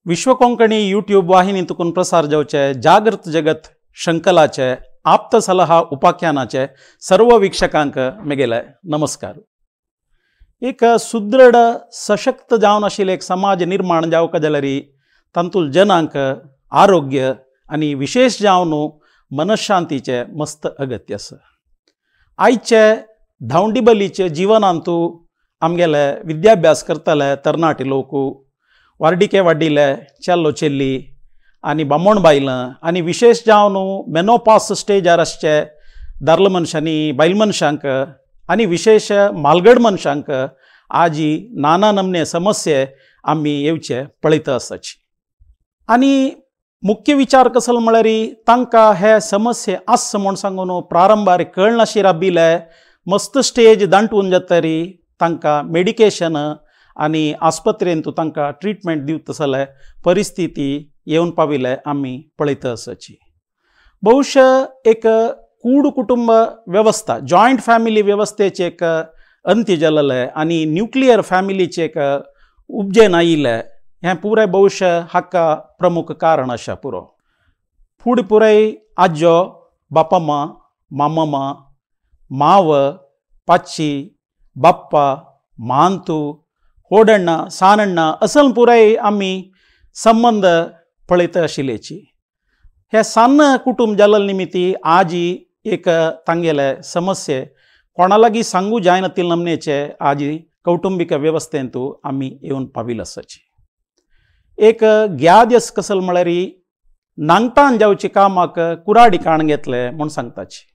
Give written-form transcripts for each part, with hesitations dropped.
विश्व Konkani YouTube वाहिनी तुकून प्रसार जावचे जागृत जगत शृंखलाचे आप्त सलहा उपाख्यानाचे सर्व वीक्षकांक मेगेले नमस्कार। एक सुदृढ सशक्त जावन आशिल्ले एक समाज निर्माण जावका जाल्यार तांतूल जनांक आरोग्य आनी विशेष जावन मनशांतीचे मस्त अगत्य आसा। आयचे धांवडीबलीचे जिवनांतू आमगेले विद्याभ्यास करतले तरणाटे लोक वार्डिके वाडिले चेल्लो चेल्ली आनी बामण बायलां आनी विशेष जावन मेनोपास स्टेजार आसचे दारल मनशांनी बायल मनशांक आनी विशेष मालगड मनशांक आजी नाना नमने समस्ये आमी येवचे पळयता आसाची। आनी मुख्य विचार कसलो म्हळ्यार तांकां हे समस्ये आस म्हूण सांगून प्रारंभार कळनाशी राबिल्ले मस्त स्टेज दांटून जातरी तांकां मेडिकेशन आनी आस्पत्रेंत तांकां ट्रिटमेंट दिवता जाल्यार परिस्थिती येवन पाविल्ले आमी पळयता आसाची। बहुश एक कूड कुटुंब वेवस्था जॉयंट फॅमिली वेवस्थेचें एक अंत्य जालें आनी न्युक्लियर फॅमिलीचें एक उपजेन आयिल्लें हें पुराय बहुश हाका प्रमुख कारण आसा। पुरो फुडें पुराय आजो बापामा मामामा माव पाची बाप्पा मांतू होडण्णा सानण्णा असल पुराय आमी संबंद पळयता आशिल्ल्याची। हे सान्न कुटुंब जाल्ले निमित्ती आजी एक तांगेले समस्ये कोणा लागीं सांगू जायना तितले नमनेचे आजी कौटुंबीक वेवस्थेंतू आमी येवन पाविल्ले आसाची। एक ग्याद्यस कसल म्हळ्यार नांगटान जावचे कामाक कुराडी काण घेतले म्हूण सांगताची।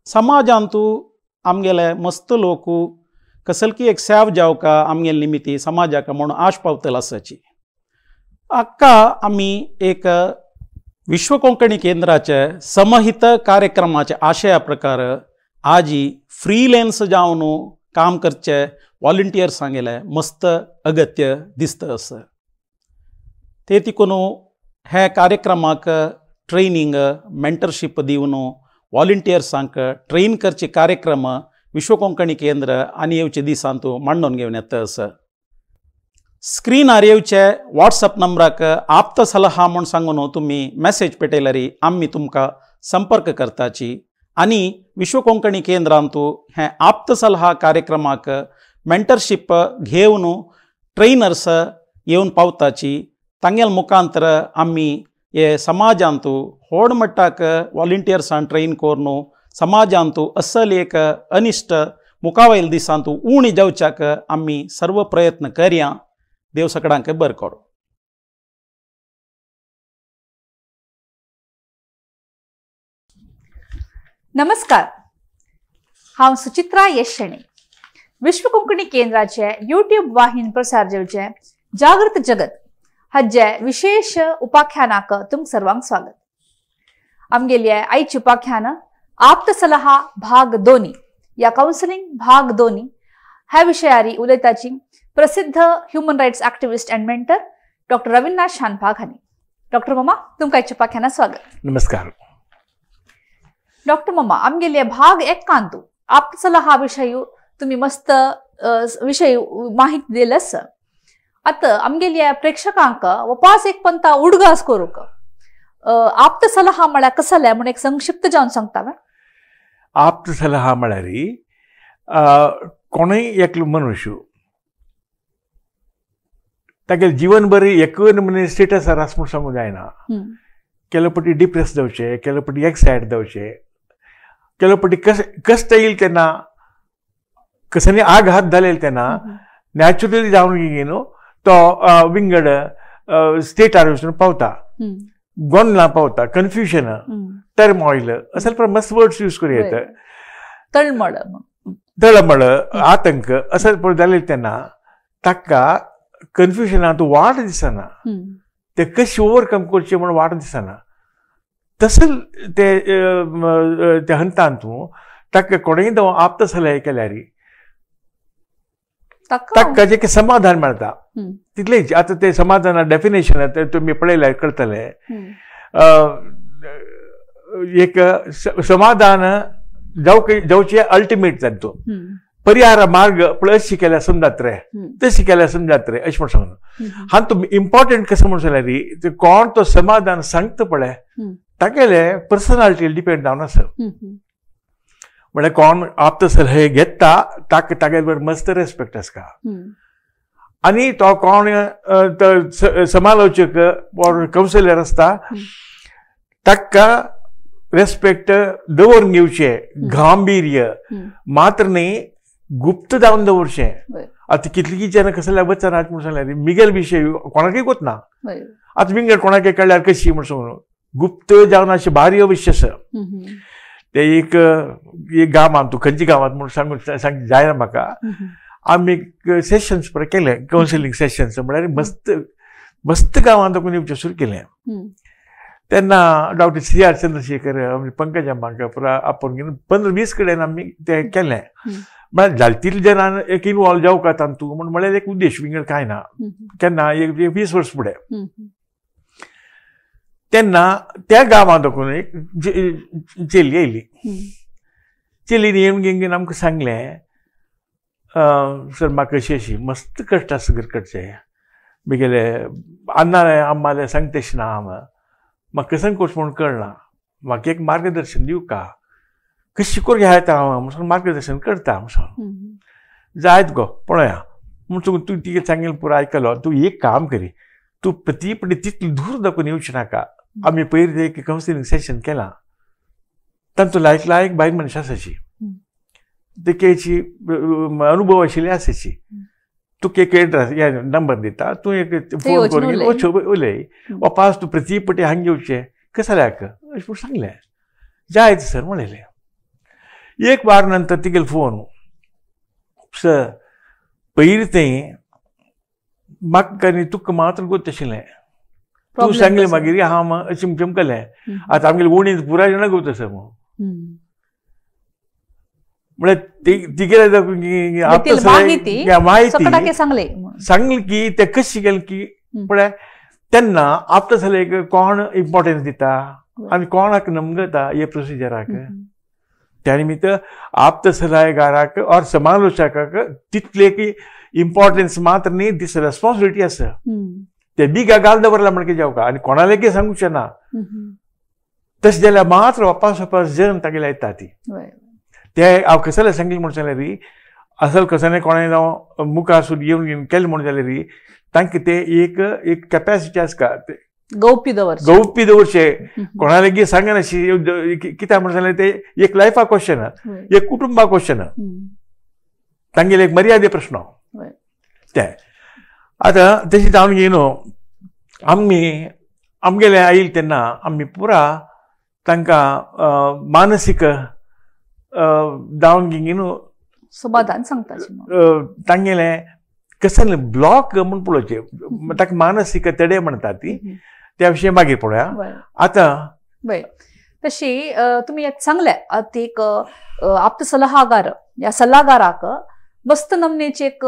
समाजांतू आमगेले मस्त लोक कसलकी एक सेव जावका आमगेले निमित्ती समाजाक म्हूण आश पावतले आसाची। हाका आमी एक विश्व कोंकणी केंद्राचे समहित कार्यक्रमाचे आशया प्रकार आजी फ्रीलेन्स जावन काम करचे वॉलंटियर्स सांगेले मस्त अगत्य दिसता आसा। ते तिकून हे कार्यक्रमाक ट्रेनिंग मेंटरशीप दिवन वॉलंटियर्सांक ट्रेन करचे कार्यक्रम विश्व कोंकणी केंद्र आनी येवचे दिसांतू मांडून घेवन येता आसा। स्क्रीनार येवचे वॉट्सअप नंबराक आप्त सलहा म्हूण सांगून तुमी मॅसेज पेटयल्यार आमी तुमकां संपर्क करताची आनी विश्व कोंकणी केंद्रांतू हें आप्त सलहा कार्यक्रमाक मेंटरशीप घेवन ट्रेनर्स येवन पावताची। तांगेल मुखांतर आमी हे समाजांतू व्हड मट्टाक वॉलंटियर्सान ट्रेन करून समाजांतू असल एक अनिश्ट मुखावयल दिसांतू उणी जावच्याक आमी सर्व प्रयत्न करया। देव सगळ्यांक बरें करूं। नमस्कार, हांव सुचित्रा येशणे विश्व कोंकणी केंद्राचे यूट्यूब वाहिनी प्रसार जावचे जागृत जगत हाजे विशेष उपाख्यानाक तुमकां सर्वांक स्वागत। आमगेली आयची उपाख्यान आप्त सलहा भाग 2 या काउन्सिलिंग भाग 2 ह्या विशयारी उलयताची प्रसिद्ध human rights activist and mentor doctor Rabindranath Shanbhag हांणी। डॉक्टर मामा, तुमकां आयच्या उपाख्यानाक स्वागत। नमस्कार डॉक्टर मामा, आमगेले भाग 1 आप्त सलहा विशय तुम्ही मस्त विशय माहिती दिलस। आतां आमगेल्या प्रेक्षकांक वपास एक पंता उडगास करूंक आप्त सलहा म्हळ्यार कसलें म्हूण एक संक्षिप्त जावन सांगता। आप्त सलहा म्हळ्यार कोणूय एकलो मनुष्य तागेले जीवनभर एकूय मनीस स्टेटसार आसा म्हूण सांगूंक जायना। केलो पटी डिप्रेस जावचें, केलो पटी एक्सायट जावचें, केलो पटी कश्ट येयल तेन्ना कसनी आघात जालेलो तेन्ना नॅचरली जावन न्हू तो विंगड स्टेटार वचून पावता, गोंदळां पावता, कन्फ्युजन, टर्मॉयल असल मस्त वर्ड्स यूज करूं येता, तळमळ तळमळ, आतंक असल जालें तेन्ना ताका कन्फ्युजनांत वाट दिसना, ते कशें ओवरकम करचें म्हूण वाट दिसना। तसं ते त्या हंतांत ताका कोणेय आप्त सल्ला केल्यार ताका जें समाधान मेळटा तितलेंच। आतां तें समाधाना डेफिनेशन तुमी पळयल्यार कळटलें। एक समाधान जावचें अल्टिमेट जाता, परिहार मार्ग पळय अशी केल्यार समजात रे, तशी केल्यार समजात रे अशें म्हण सांगून. हांव तो इम्पॉर्टंट कसो म्हण सांगल्यार री कोण तो समाधान सांगता पळय तागेले पर्सनालिटी डिपेंड जावन आसा. म्हळ्यार कोण आप्त सल्हे घेता ताका तागेले बरोबर मस्त रेस्पेक्ट आसता आनी तो कोण समालोचक ऑर कावन्सिलर आसता ताका रेस्पेक्ट दवरून घेवचें, गांभीर्य मात्र न्ही गुप्त जावन दवरचें. आतां कितलीं जाणां कसल्या वचनात म्हूण सांगल्यार मिगेल विशय कोणाकय गोतना, आतां विंगड कोणाकय कळ्ळ्यार कशी म्हूण सांगून गुप्त जावन अशें बारी अवश्य आसा. ते एक एक गांवांत तूं खंयच्या गांवांत म्हूण सांगून सांग जायना म्हाका, आमी सेशन्स पळय केले कावन्सिलींग सेशन्स म्हळ्यार मस्त मस्त गांवांत दाखोवन येवचें सुरू केलें. तेन्ना डॉक्टर सी आर चंद्रशेखर आमी पंकजा म्हाका पुरा आपोवन घेवन 15-20 कडेन आमी तें केलें. म्हळ्यार जाले तितले जाणां एक इनवॉल्व जावका तातूंत म्हूण म्हळ्यार एक उद्देश विंगड कांय ना. केन्ना एक 20 वर्स फुडें तेन्ना त्या गांवांत दाखोवन एक चेली आयली. चेलीन येवन घेवन आमकां सांगलें, सर म्हाका अशी अशी मस्त कश्ट आसा घर कडचे मिगेले अन्नाले अम्माले सांगतेश ना हांव म्हाका कसं कोर्स म्हणून कळना, म्हाका एक मार्गदर्शन दिवका कशी करून घेता हांव म्हणून मार्गदर्शन करता म्हणून जायत गो पळया म्हूण तूं तिगे सांगेल पुरो आयकलो. तूं एक काम करी, तूं प्रती पटी तितली दूर दाखोवन येवचें नाका. आमी पयर एक कावन्सिलींग सेशन केलां तांचो लायक लायक बायल मनशां आसाची तेकेची अनुभव आशिल्ली आसाची, तुका एक एड्रेस नंबर दिता, तूं एक फोन करून वच उलय वापास तूं प्रती पटी हांगा येवचें कसल्याक अशें म्हूण सांगलें. जायत सर म्हणलें. एक वार नंतर तिगेलो फोन, सर पयर तें म्हाका आनी तुका मात्र गोत आशिल्लें, तूं सांगलें मागीर हांव अशें चमकलें आतां आमगेले ओणींत पुराय जाणां गोत आसा म्हूण. म्हळ्यार तिगेले माहिती सांगली की ते कशी केली की पळय तेन्ना आप्त सल्ल्याक कोण इम्पॉर्टन्स दिता आनी कोणाक नमगता हे प्रोसिजराक. त्या निमित्त आप्त सल्लागाराक और समालोचकाक तितले की इम्पॉर्टन्स मात्र न्ही, दीस रेस्पॉन्सिबिलिटी आसा. ते बिगा घाल दवरला म्हणके जावका आनी कोणालेकी सांगूचें ना, तशें जाल्यार मात्र वापास वापास जन तागेले येता ती. ते हांव कसले सांगलें म्हूण सांगल्यार री असल कसले कोणें जावं मुखार सून येवन घेवन केलें म्हूण जाल्यार री तांकां ते एक एक कॅपॅसिटी आसता गौपी दवरचें, गौपी दवरचें कोणालेगी सांगनाशी कित्याक म्हूण सांगल्यार ते एक लायफा क्वेश्चन, एक कुटुंबा क्वेश्चन, तांगेले एक मर्यादे प्रश्न ते. आतां तशें जावन घेवन आमी आमगेले आयल तेन्ना आमी पुरा तांकां मानसीक जावन घेवन समाधान सांगता तांगेलें कसलें ब्लॉक म्हूण पळोवचें ताका मानसीक तडे म्हणटा ती, त्या विशयी मागीर पळोवया. आतां बरें तशी तुमी एक सांगलें आतां एक आप्त सल्लागार ह्या सल्लागाराक मस्त नमनेचे एक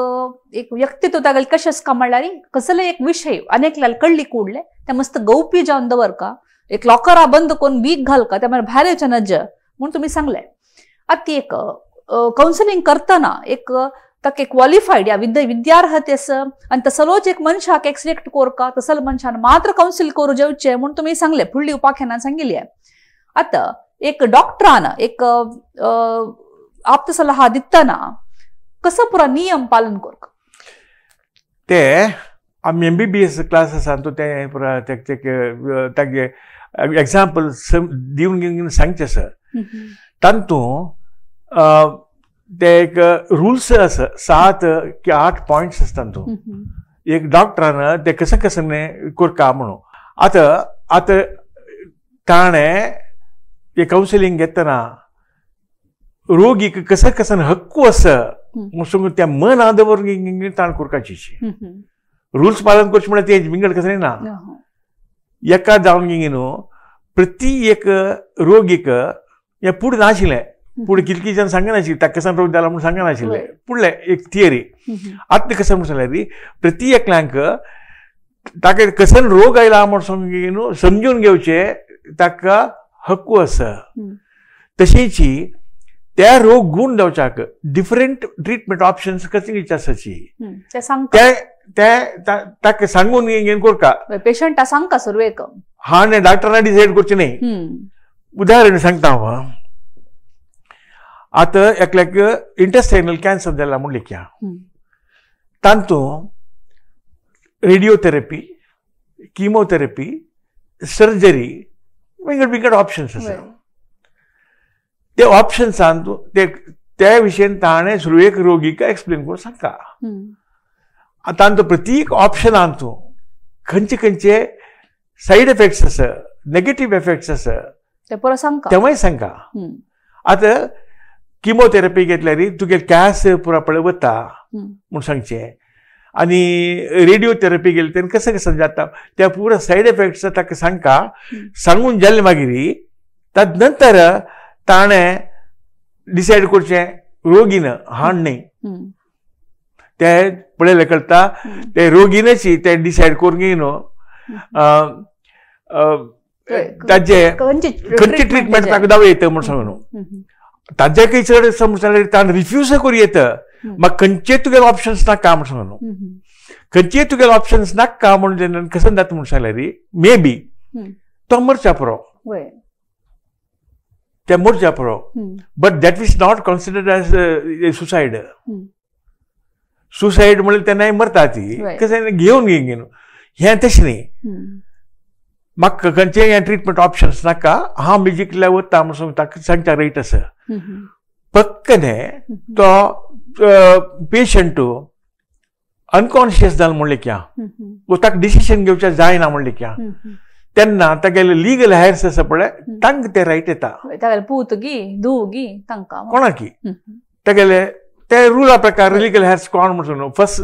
एक व्यक्तित्व तागेलें कशें आसता म्हणल्यार कसले एक विशय अनेकल्यान कळ्ळी कुडले ते मस्त गौपी जावन दवरका, एक लॉकरा बंद करून वीक घालका त्या मागीर भायर येवचें नज म्हूण तुमी सांगलें. आतां एक कावन्सिलींग करतना एक ताका क्वॉलिफायड या विद्यार्हते आसा आनी तसलोच एक मनशाक एक सिलेक्ट कोरका तसल मनशान मात्र कावन्सिल करूं जेवचें म्हूण तुमी सांगलें फुडली उपाख्यानान सांगिल्ली. आतां एक डॉक्टरान एक आप्त सल्हा दितना कसो पुरा नियम पालन करका ते आमी एमबीबीएस क्लास आसा तो ते पुरा तागे एग्जाम्पल दिवन घेवन सांगचें आसा. तातूंत ते एक रुल्स आसा 7 की 8 पॉयंट्स आसता तातूंत. एक डॉक्टरान ते कशें कशें करका म्हणून. आतां आतां ताणें ते कावन्सिलींग घेतना रोगीक कसं कसं हक्क आसा म्हणून त्या मना दवरून ताण करपाची रुल्स पालन करचें म्हळ्यार ते विंगड कसलें ना. एका जावन न्हू प्रति एक रोगीक हें पुढे नाशिल्लें, पुढे कितकी जाण सांगनाशिल्लें ताका कसान रोग जाला म्हूण सांगनाशिल्लें, पुडलें एक थियरी. आतां कशें म्हूण सांगल्यार प्रति एकल्यांक ताका कसन रोग आयला म्हूण सांगून न्हू समजून घेवचें ताका हक्क आसा. तशेंच त्या रोग गुण जावच्याक डिफरंट ट्रिटमेंट ऑप्शन्स कशी आसाची ते ताका सांगून हें करता पेशंटा सांगता सुरवेक हा न्ही डॉक्टरान डिसायड करचें न्ही. उदाहरण सांगता हांव, आतां एकल्याक इंटेस्टायनल कॅन्सर जाला म्हूण लेखया, तातूंत रेडियोथेरपी, किमोथेरपी, सर्जरी विंगड विंगड ऑप्शन्स आसा. ते ऑप्शन्सान ते त्या विशयन ताणें सुरवेक रोगीक एक्सप्लेन करून सांगता. आतां तो प्रत्येक ऑप्शनान तूं खंयचे खंयचे सायड इफेक्ट्स आसा, नेगेटीव इफेक्ट्स आसा ते पुरो सांगता, तेवूय सांगता. आतां किमोथेरपी घेतल्यार तुगे कॅस पुरा पळय वता म्हूण सांगचें, आनी रेडियोथेरपी गेली तेन्ना कशें कशें जाता त्या पुरा सायड इफेक्ट्स ताका सांगता. सांगून जालें मागीर ताजे नंतर ताणें डिसायड करचें रोगीन हाड न्ही, ते पळयलें कळटा ते रोगीनच ते डिसायड करून न्हू ताजे खंयची ट्रिटमेंट ताका दाव येता म्हूण सांगू न्हू. ताज्याकय चड समज जाल्यार ताणें रिफ्यूज करूं येता, म्हाका खंयचे तुगेले ऑप्शन्स नाका म्हूण सांगू न्हू, खंयचे तुगेले ऑप्शन्स नाका म्हूण जेन्ना कशें जाता म्हूण सांगल्यार मे बी तो मरच्या पुरो, ते मरच्या पुरो, but that is not considered as suicide. Suicide म्हणल्यार तेन्नाय मरता ती कशें घेवन घेवन हें तशें न्ही. म्हाका खंयचे हें ट्रिटमेंट ऑप्शन्स नाका, हांव म्युजिकल्या वता म्हूण ताका सांगच्या रायट आसा. पक्क न्ही तो पेशंट अनकॉन्शियस जालो म्हणलें क्या, ताका डिसिशन घेवचें जायना म्हणलें क्या, तेन्ना तागेले लिगल हायर्स आसा पळय तांकां ते रायट येता. पूत गी धूव गी तांकां कोणाकी तागेले ते रुला प्रकार लिगल हायर्स कोण म्हण न्हू, first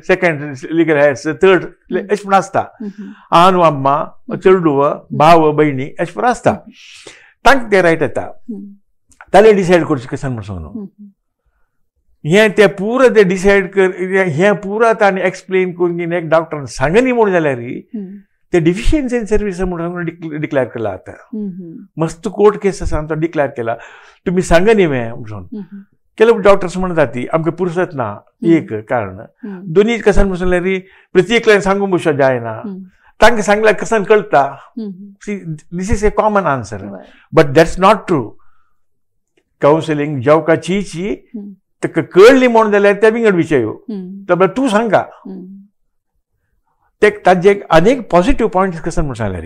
second legal heirs third अशें म्हण आसता. आनु अम्मा चेडूव भाव भयणी अशें म्हण आसता, तांकां ते रायट येता. ताणें डिसायड करचें कशें म्हण सांगू न्हू. हें तें पुरा तें डिसायड कर, हें पुरा ताणें एक्सप्लेन करून एक डॉक्टरान सांगनी म्हूण जाल्यार ते डिफिशियन्सी इन सर्वीस म्हणून डिक्लेअर केला. आतां मस्त कोर्ट केस आसा तो डिक्लेअर केला, तुमी सांगनी मगे म्हणून. ಕೆಲವು डॉक्टर्स म्हणतात ती आमकां पुरसत ना एक कारण, दोनी कसान म्हणल्यार प्रत्येक सांगूंक बसो जायना, तांकां सांगल्यार कसान कळटा. This is a common answer, but that's not true. Counselling जेवकाची ताका कळ्ळी म्हूण जाल्यार ते विंगड विशय, तूं सांगा ते ताजे अनेक पॉझिटिव्ह पॉयंट्स कसान म्हूण सांगल्यार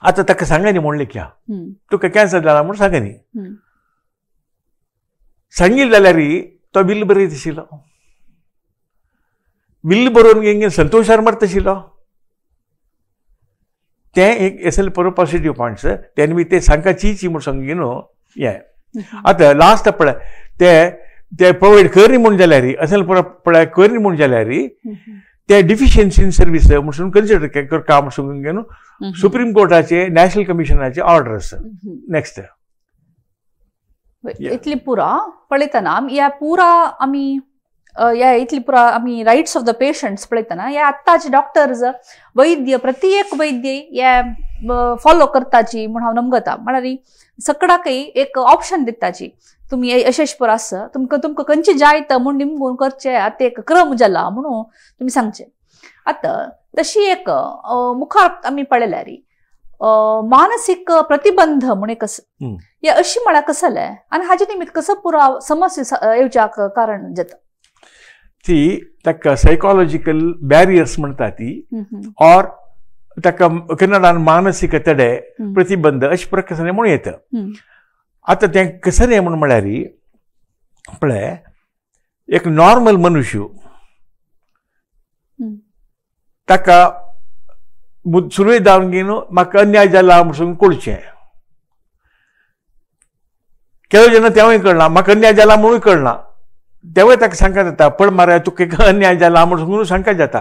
आतां ताका सांगा न्ही म्हणलें क्या तुका कॅन्सर जाला म्हूण सांगा न्ही, सांगील जाल्यार तो बिल बरयत आशिल्लो, बिल बरोवन घेवन संतोशार मरत आशिल्लो. तें एक एसल परो पॉझिटिव्ह पॉयंट्स तेन्ना बी ते सांगपाची म्हूण सांगी न्हू. हें आतां लास्ट पळय ते ते प्रोवायड करनी म्हूण जाल्यार असल परो पळय करनी म्हूण जाल्यार ते डिफिशियन्सी इन सर्वीस म्हणून कन्सिडर करता म्हूण सांगून न्हू सुप्रीम कोर्टाचे नॅशनल कमिशनाचे ऑर्डर्स. नेक्स्ट इतली पुरा पळयतना ह्या पुरा आमी ह्या इतली पुरा आमी रायट्स ऑफ the patients पळयतना ह्या आत्ताचे डॉक्टर्स वैद्य प्रत्येक वैद्य ह्या फॉलो करताची म्हूण हांव नमगता. म्हळ्यार सकडाकय एक ऑप्शन दिताची, तुमी अशें अशें पुरो आसा तुमकां तुमकां खंयचे जाय त म्हूण निमगून करचें आतां एक क्रम जाला म्हणून तुमी सांगचें. आतां तशी एक मुखार आमी पळयल्यार मानसीक प्रतिबंध म्हूण एक आसा, हे अशी म्हळ्यार कसलें आनी हाजे निमित्त कसो पुरा समस्या येवच्याक कारण जाता? ती ताका सायकोलॉजिकल बॅरियर्स म्हणटा ती, ऑर ताका कन्नडान मानसीक तडे प्रतिबंध अशें प्रकार म्हणून येता. आतां तें कसलें म्हूण म्हळ्यार पळय एक नॉर्मल मनुष्य ताका सुरवेक जावन घेवन म्हाका अन्याय जाला म्हणून कळचें, केलो जेन्ना तेवूय कळना म्हाका अन्याय जाला म्हणूय कळना, तेवूय ताका सांगता जाता पण मारे तुका अन्याय जाला म्हणून सांगता जाता.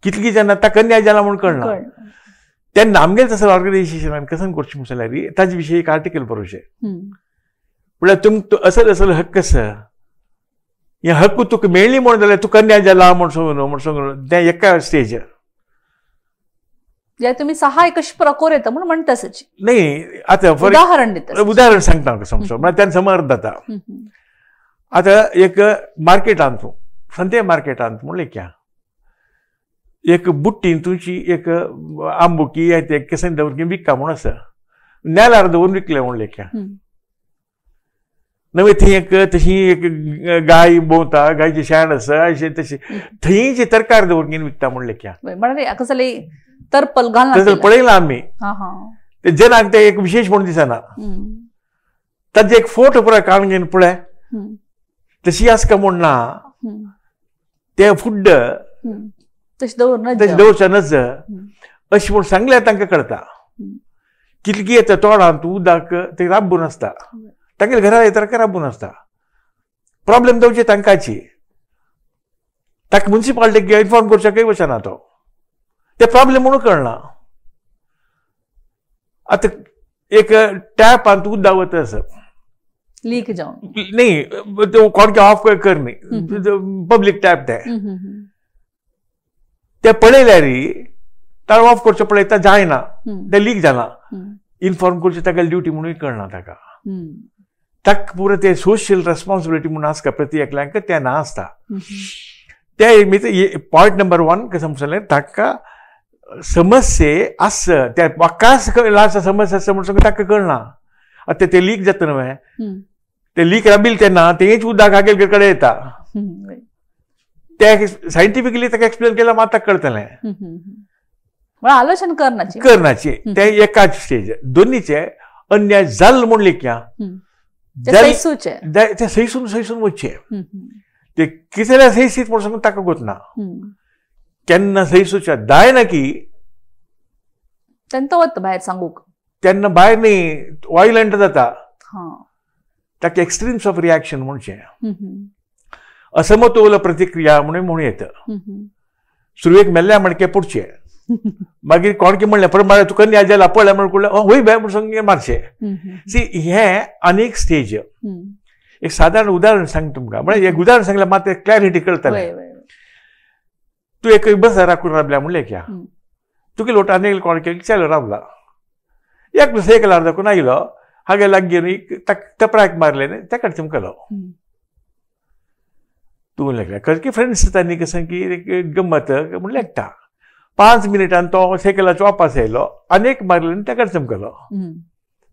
कितली जेन्ना ताका अन्याय जाला म्हणून कळना तेन्ना आमगेलें तसो ऑर्गनायझेशनान कसन करचें म्हूण जाल्यार ताजे विशीं एक आर्टिकल बरोवचें, म्हळ्यार तुमकां असल असल हक्क आसा, हे हक्क तुका मेळ्ळी म्हूण जाल्यार तुका अन्याय जाला म्हूण सांगून म्हूण सांगून तें एका स्टेज जे तुमी सहाय कशी प्रकोर येता म्हणून म्हणटा सची नाही. आतां उदाहरण दिता, उदाहरण सांगता म्हाका समजो म्हळ्यार त्यान समर्थ जाता. आतां एक मार्केटांत तूं संते मार्केटांत म्हणलें क्या एक बुट्टीन तुमची एक आंबुकी ते केसन दवरून विकता म्हूण आसा, नेलार दवरून विकले म्हणलें क्या. नवे थंय एक तशी एक गाय भोंवता, गायची शेण आसा अशें तशें थंय जी तरकारी दवरून विकता म्हणलें क्या. कसले तरपल घालना पळयलां आमी, ते जनाक ते एक विशेष म्हणून दिसना, ताजे एक फोटो पुराय काडून घेवन पळय तशी आसका म्हूण ना, ते फुड्ड तशें दवर दवरचें नज अशें म्हूण सांगल्यार तांकां कळटा. कितली येता तोंडांत उदक ते राबून आसता, तांगेले घरा येता राबून आसता, प्रॉब्लेम जावचे तांकांची, ताका मुन्सिपालिटीक इन्फॉर्म करच्याकय वचना तो, ते प्रॉब्लेम म्हणून कळना. आतां एक टॅपांत उदक वता आसा लीक जावन न्ही, कोण ऑफ कर न्ही, पब्लीक टॅप ते ते पळयल्यार ताणें ऑफ करचें पळयता जायना, ते लीक जाला, इन्फॉर्म करचें ताका ड्युटी म्हणून कळना ताका. ताका पुरो ते सोशल रेस्पॉन्सिबिलिटी म्हणून आसता प्रति एकल्यांक तें ना आसता. ते पॉयंट नंबर 1 कशें समजलें ताका समस्ये आसा त्या म्हाका समस्या आसा म्हणून ताका कळना. आतां ते लीक जाता न्हय, ते लीक राबील तेन्ना तेंच उदक हागेल कडेन येता, ते सायंटिफिकली ताका एक्सप्लेन केल्यार मात ताका कळटलें. आलोचन करनाचे करनाचे ते एकाच स्टेज. दोनीचे अन्याय जाल म्हणले क्या ते सैसून सैसून वचचे, ते कितें सैसीत म्हणून सांगून ताका गोतना केन्ना सैसूच्या जायना की तेन्ना वता भायर सांगूक, तेन्ना भायर न्ही वायलंट जाता, ताका एक्स्ट्रीम्स ऑफ रिएक्शन म्हणचें, असमतोल प्रतिक्रिया म्हणून म्हणू येता. सुरवेक मेल्ल्या म्हणके पुडचे, मागीर कोण की म्हणलें पण मागीर तुका न्याय जाला पळय म्हणून वय बाय म्हणून सांग मारचें. सी हें अनेक स्टेज. एक सादारण उदाहरण सांग तुमकां, म्हळ्यार एक उदाहरण सांगल्यार मात क्लॅरिटी कळटलें. तूं एक बस राखून राबल्या म्हणलें क्या, तुगे लोट आनी कोण केली चलो रावला, एक सायकलार दाखोवन आयलो हागे लागीं तपराक मारलें न्ही ताका चमकलो. तूं लेखल्या कारण की फ्रेंड्स तांणी कसं की गम्मत म्हणून लेखता. 5 मिनिटान तो सायकलाचो वापस आयलो आनी एक मारलें आनी ताका चमकलो.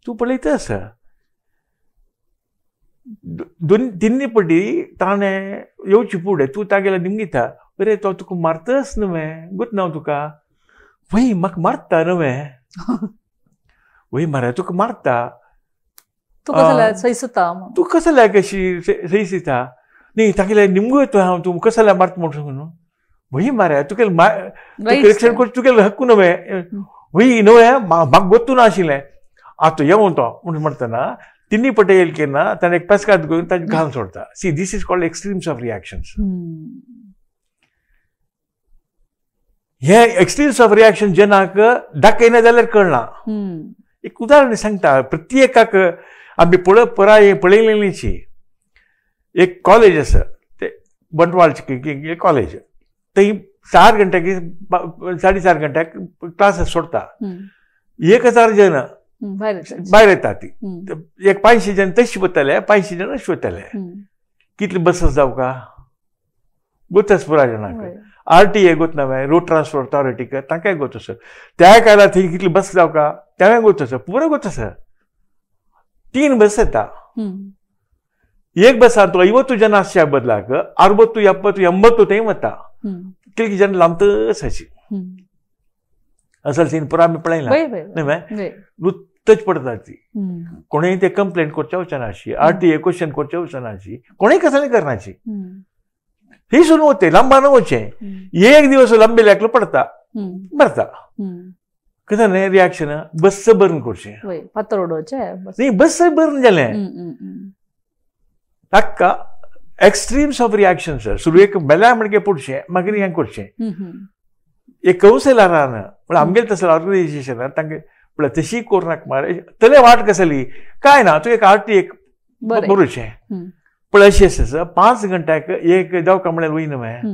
तूं पळयता आसा दोन तिन्ही पटी ताणें येवची फुडें तूं तागेल्या निमगिता, अरे तो तुका मारतच न्हय गोत ना तुका, वय म्हाका मारता न्हय, वय मारा तुका मारता, तूं कसल्या सैसता, तूं कसल्या कशी सैसिता न्ही तागेल्या निमगो येतो हांव, तूं कसल्या मारता म्हणून सांगून वय मारा तुगे रिक्षण कर तुगेले हक्कू न्हय, वय न्हय म्हाका गोत्तू नाशिल्लें आतां येवन तो म्हणून म्हणटना तिन्ही पटे येयल केन्ना ताणें एक पेस्काद करून ताणें घालून सोडता. See this is called extremes of reactions. हे एक्स्ट्रीम्स ऑफ रिएक्शन जेन्नाक दाखयना जाल्यार कळना. एक उदाहरण सांगता प्रत्येकाक आमी पळय पळयलेलीची. एक कॉलेज आसा ते बंटवाळचे कॉलेज, थंय 4 घंट्याक 4.5 घंट्याक क्लासीस सोडता, 1000 जण भायर येता ती, एक 500 जण तशी वतले, 500 जण अशी वतले. कितले बसीस जावं का गोतच पुराय जाणांक आर टी ए गोत ना, रोड ट्रान्सपोर्ट अथॉरिटीक तांकांय गोत आसा. त्या काळार थंय कितले बस जावं का तेंय गोत आसा, पुरो गोत आसा. 3 बस येता, एक बसांत 50 जण आसच्या बदलाक 60 70 80 थंय वता, कितले जण लांबतच अशी असल सीन पुरा आमी पळयला न्हय, नुकतच पडटा ती. कोणेय ते कंप्लेन करच्या वचना अशी, आर टी ए क्वेश्चन करच्या वचना अशी, कोणेय कसलें करनाची, ही सुन वते लांबान वचें, एक दिवस लांबेले एकलो पडटा मरता, कशें न्हय रिएक्शन बस बर्न करचें न्ही, बस बर्न जालें. ताका एक्स्ट्रीम्स ऑफ रिएक्शन सर सुरवेक मेल्या म्हणगे पुडचें मागीर हें करचें. एक कवन्सिलरान म्हळ्यार आमगेलें तसलें ऑर्गनायजेशनान तांगे म्हळ्यार तशी कोरनाक मार तले वाट कसली काय ना, तूं एक आर टी एक बरोवचें पण अशें आसा 5 घंट्याक एक जावं का म्हणल्यार वयना मगे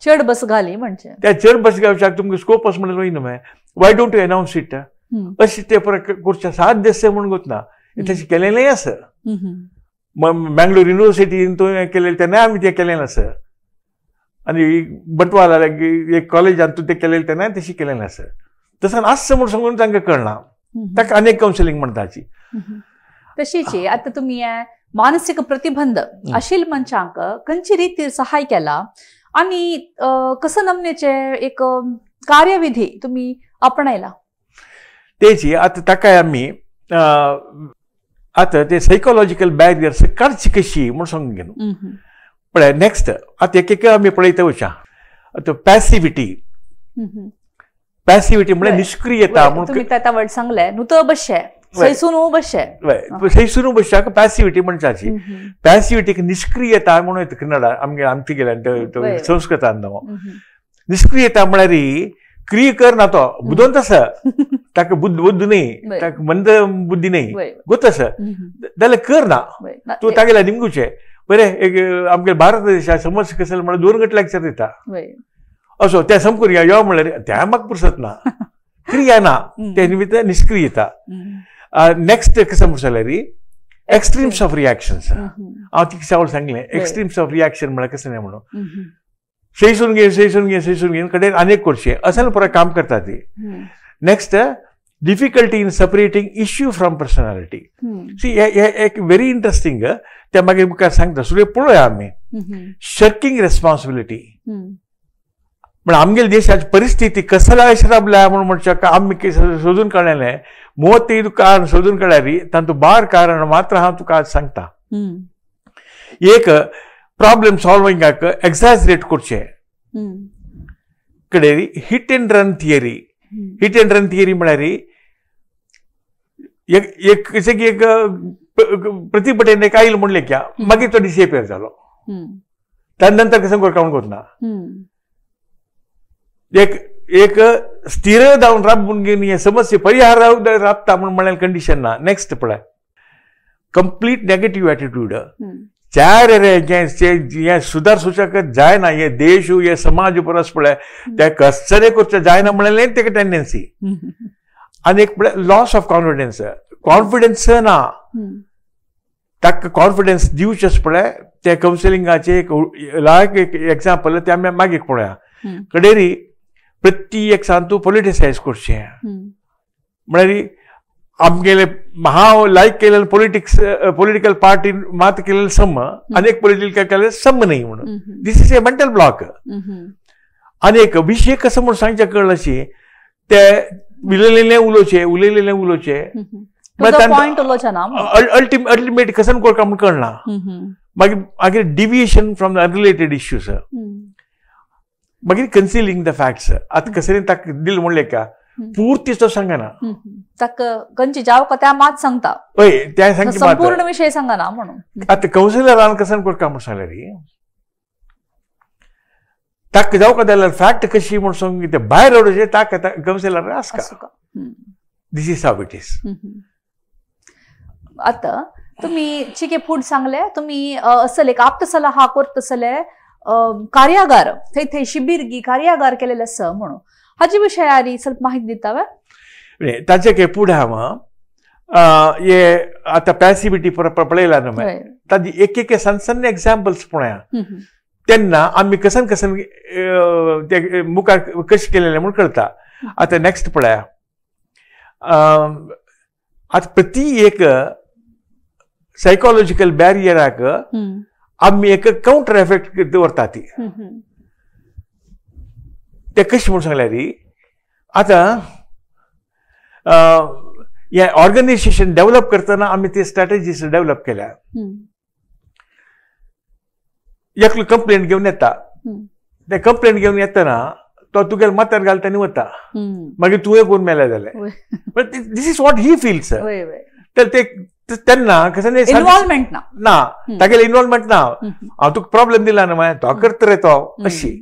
चड बस घाली म्हणजे त्या चड बस गावच्याक तुमकां स्कोप आसा म्हणल्यार वयना मगे Why don't you announce it अशें ते परत करचें साध्य आसा म्हणून गोतना तशें केलेलें आसा. मँगलोर युनिवर्सिटीन तुवें केलेलें तेन्ना आमी तें केलें आसा आनी बंटवाला एक कॉलेजान तूं तें केलेलें तेन्ना तशें केलेलें आसा. तसं आसता म्हूण सांगून तांकां कळना ताका अनेक कावन्सिलींग म्हणटाची. तशीच आतां तुमी मानसीक प्रतिबंध आशिल्ले मनशांक खंयची रितीर सहाय केला आनी कसो नमनेचे एक कार्यविधी तुमी आपणायला? तेची आतां ताकाय आमी आतां ते सायकोलॉजिकल बॅरियर्स काडची कशी म्हूण सांगून घेवन पळय. नेक्स्ट आतां एक एक आमी पळयता वच्या. आतां पॅसिविटी, पॅसिविटी म्हळ्यार निश्क्रियता म्हणून तुमी आतां वर्ड सांगलें नुतो बशे सैसून बशे सैसून बशाक पॅसिविटी म्हणटाची. पॅसिविटीक निश्क्रियता म्हणून येता कन्नड आमगे आमचे गेल्या संस्कृतान निश्क्रियता म्हळ्यार क्रिया करना तो बुदवंत आसा ताका बुद्ध न्ही ताका मंद बुद्धी न्ही गोत आसा जाल्यार करना तूं तागेल्या निमगुचें बरें. एक आमगे भारत देशाक समज कसले म्हळ्यार 2 घंटे लेक्चर दिता असो त्या समकून यो म्हळ्यार त्या म्हाका पुरसत ना क्रिया ना ते निमित्त निश्क्रियता. नेक्स्ट कसं म्हणून जाल्यार एक्स्ट्रीम्स ऑफ रिएक्शन्स. हांव तिका सावळ सांगलें एक्स्ट्रीम्स ऑफ रिएक्शन म्हळ्यार कसलें न्ही म्हणून सैसून घे सैसून घे सैसून घेवन कडेन अनेक करचें असेल परत काम करता ती. Next difficulty in separating issue from personality. See हे एक व्हेरी इंट्रस्टिंग त्या मागीर मुखार सांगता सुरू पळोवया आमी. शर्किंग रेस्पॉन्सिबिलिटी म्हळ्यार आमगेले देशाची परिस्थिती कसल्या अशें राबल्या म्हणून म्हणचे आमी सोदून काडलें 35 कारण सोदून काडल्यार तातूंत 12 कारण मात्र हांव तुका आज सांगता. एक प्रॉब्लेम सॉल्विंगाक एक्झॅजरेट करचें कडेन hit and run theory. Hit and run theory म्हळ्यार एक जशें की एक प्रतिभटेन एक आयल म्हणलें क्या मागीर तो डिसएपियर जालो त्या नंतर कसं करका म्हणून ना. एक एक स्थिर जावन राबून घेवन हे समस्ये परिहार राबता म्हूण म्हणल्यार कंडिशन ना. नेक्स्ट पळय कंप्लीट नेगेटीव एटिट्यूड. चार रे हें सुदार सुचक जायना हे देश हे समाज परस पळय ते कसरे करचें जायना म्हणलें तेका टेंडन्सी. आनी एक पळय लॉस ऑफ कॉन्फिडन्स. कॉन्फिडन्स ना ताका कॉन्फिडन्स दिवचेच पळय ते कावन्सिलिंगाचें एक लायक एक एग्जाम्पल ते आमी मागीर पळोवया. कडेरी प्रति एक सान तूं पॉलिटिसायज करचें म्हळ्यार आमगेले हांव लायक केलें पॉलिटिक्स पॉलिटिकल पार्टी मात केलें सम आनी एक पॉलिटिकल केलें सम न्ही म्हणून this is a mental block. आनी एक विशय कसो म्हूण सांगचें कळ्ळें अशी ते उलयलेलें उलोवचें उलयलेलें उलोवचें अल्टिमेट कसं करका म्हूण कळना. मागीर मागीर deviation from the unrelated issues. मागीर कन्सिलिंग the facts. आतां कसरी ताका दिल म्हणलें का पूर्ती तो सांगना ताका खंयची जाव का त्या मात सांगता हय त्या सांगता संपूर्ण विशय सांगना म्हणून. आतां कावन्सिलरान कसं करका म्हूण सांगल्यार ताका जावं का जाल्यार फॅक्ट कशी म्हूण सांग ते भायर उडोवचें ताका councillor आसका. This is how it is. आतां तुमी चिके फूड सांगले तुमी असले एक आप्त सलाहा करतसले कार्यागार थंय थंय शिबीर गी कार्यागार केलेले आसा म्हणून हाजे विशयारी ಸ್ವಲ್ಪ माहिती दितावे? ताचे के फुडें हांव हे आतां पॅसिविटी पळयला न्हू ताजी एक एक सन्न सन्न एग्जाम्पल्स पळया तेन्ना आमी कसन कसन ते मुखार कशें केलेलें म्हूण कळटा. आतां नेक्स्ट पळया आतां प्रति एक सायकोलॉजिकल बॅरियराक आमी एक कावंटर एफेक्ट दवरता ती ते कशें म्हूण सांगल्यार आतां हें ऑर्गनायझेशन डेव्हलप करतना आमी ते स्ट्रॅटजीस डेव्हलप केल्या. एकलो कंप्लेंट घेवन येता ते कंप्लेंट घेवन येतना तो तुगेले माथ्यार घालता आनी वता मागीर तुवें कोण मेल्या जाल्यार this is what he feels. तर ते तेन्ना कशें इन्वॉल्वमेंट ना ना तागेलें इन्वॉल्वमेंट ना हांव तुका प्रॉब्लेम दिला न्हू मागीर तो करता रे तो अशी.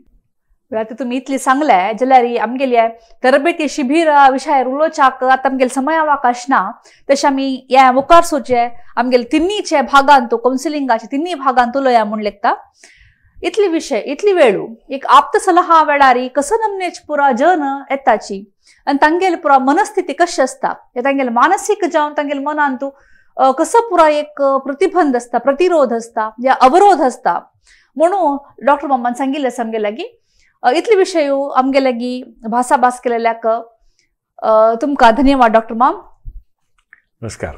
आतां तुमी इतली सांगलें जाल्यार आमगेली तरबेती शिबीर विशयार उलोवच्याक आतां आमगेले समयावकाश ना तशें आमी ह्या मुखार सोचे आमगेले तिन्नीचे भागांत कावन्सिलिंगाचे तिन्ही भागांत उलोवया म्हूण लेखता. इतली विशय इतली वेळू एक आप्त सलहा वेळारी कसो नमनेच पुरा जन येताची आनी तांगेले पुरा मनस्थिती कशी आसता, तांगेले मानसीक जावन तांगेले मनांत कसो पुरा एक प्रतिबंध आसता, प्रतिरोध आसता या अवरोध आसता म्हणून डॉक्टर मामान सांगिल्लें आमगे लागीं. इतले विशय आमगे लागीं भासाभास केलेल्याक तुमकां धन्यवाद डॉक्टर माम. नमस्कार.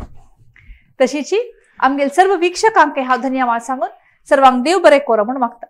तशीची आमगेले सर्व वीक्षकांक हांव धन्यवाद सांगून सर्वांक देव बरें करो म्हूण मागता.